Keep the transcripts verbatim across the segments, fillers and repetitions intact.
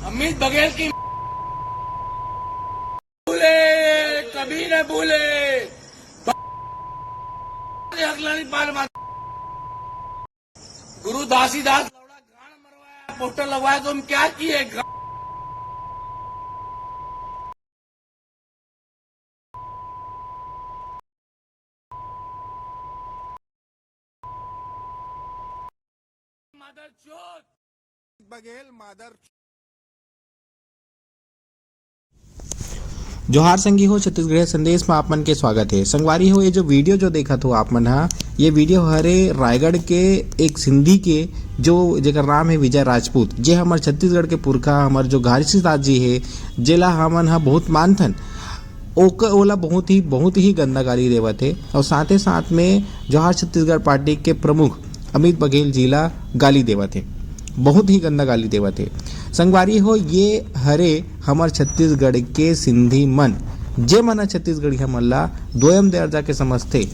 अमित बघेल की भूले, कभी न भूले। हकलानी बाल मार। गुरु दासीदास लौड़ा गांड मरवाया, पोस्टर लगवाया, तुम क्या किए? मादरचोद। बघेल मादर। जोहार संगी हो, छत्तीसगढ़िया संदेश में आप मन के स्वागत है। संगवारी हो, ये जो वीडियो जो देखत हो आप मन हा, ये वीडियो हरे रायगढ़ के एक सिंधी के, जो जेकर नाम है विजय राजपूत, जे हमर छत्तीसगढ़ के पुरखा, हमर जो घासीदास जी है, जेला हमन हा बहुत मानथन। ओक-, ओला बहुत ही, बहुत ही गंदा गाली देवत हे और साथे साथ में जोहार छत्तीसगढ़ पार्टी के प्रमुख अमित बघेल जी ला गाली देवत हे, बहुत ही गंदा गाली देवत हे। संगवारी हो, ये हरे हमर छत्तीसगढ़ के सिंधी मन, जे मन ह छत्तीसगढ़िया मन ला दोयम दर्जा के समझथे।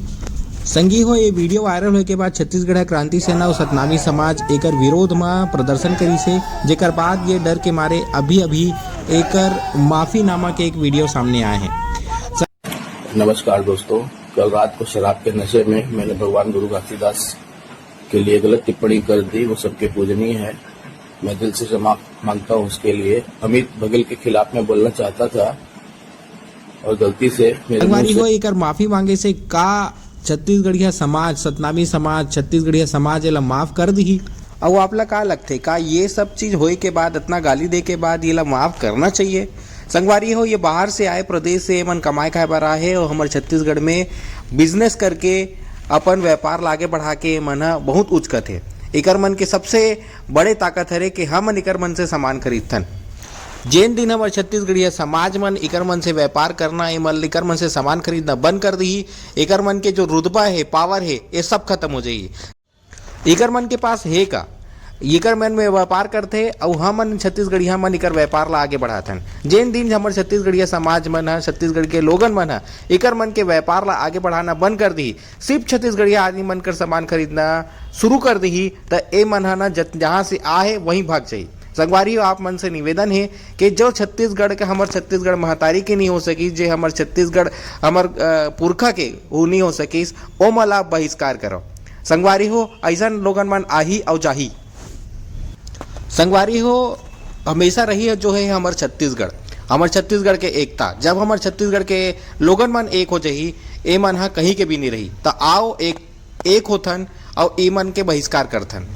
संगी हो, ये वीडियो वायरल होए के बाद छत्तीसगढ़ क्रांति सेना और सतनामी समाज एकर विरोध म प्रदर्शन करिस हे, जेकर बाद ये डर के मारे अभी-अभी एकर माफीनामा के एक वीडियो सामने आए हे। नमस्कार दोस्तों, कल रात को शराब के नशे में मैंने भगवान गुरु घासीदास के लिए गलत टिप्पणी कर दी, वो सबके पूजनीय है। मैं दिल से क्षमा मांगता हूँ उसके लिए। अमित बघेल के खिलाफ मैं बोलना चाहता था और गलती से मेरे मुंह संगवारी से हो, एकर माफी मांगे से का छत्तीसगढ़िया समाज, सतनामी समाज, छत्तीसगढ़िया समाज एला माफ कर दिही? अउ आप ला का लगथे, का ये सब चीज होए के बाद, इतना गाली दे के बाद ये ला माफ करना चाहिए? संगवारी हो, ये बाहर से आए, प्रदेश से एमन कमाए खाए बर आए हे और हमर छत्तीसगढ़ में बिजनेस करके अपन व्यापार ला आगे बढ़ा के एमन ह बहुत उचकत हे। एकर मन के सबसे बड़े ताकत हरे कि हमन एकर मन से सामान खरीदथन। जेन दिन हमर छत्तीसगढ़िया समाज मन एकर मन से व्यापार करना, एमन एकर मन से सामान खरीदना बंद कर दिही, एकर मन के जो रुतबा हे, पावर हे, ये सब खत्म हो जाही। एकर मन के पास हे का? एकर मन में व्यापार करथे, अउ हमन छत्तीसगढ़िया मन एकर व्यापार ला आगे बढ़ाथन। जेन दिन हमर छत्तीसगढ़िया समाज मन ह, छत्तीसगढ़ के लोगन मन ह एकर मन के व्यापार ला आगे बढ़ाना बंद कर दिही, सिर्फ छत्तीसगढ़िया आदमी मन कर सामान खरीदना शुरू कर दिही, त ए मन ह ना जत-, जहाँ से आए हे, वहीं भाग जाही। संगवारी हो, आप मन से निवेदन हे कि जो छत्तीसगढ़ के, हमर छत्तीसगढ़ महतारी के नहीं हो सकिस, जे हमर छत्तीसगढ़, हमर, अ, पुरखा के वो नहीं हो सकिस, ओमन ला बहिष्कार करो। संगवारी हो, अइसन लोगन मन आही अउ जाही। संगवारी हो, हमेशा रही है जो है हमर छत्तीसगढ़, हमर छत्तीसगढ़ के एकता। जब हमर छत्तीसगढ़ के लोगन मन एक हो जाही, ए मन ह कहीं के भी नहीं रही। त आओ एक, एक होथन अउ ए मन के बहिष्कार करथन।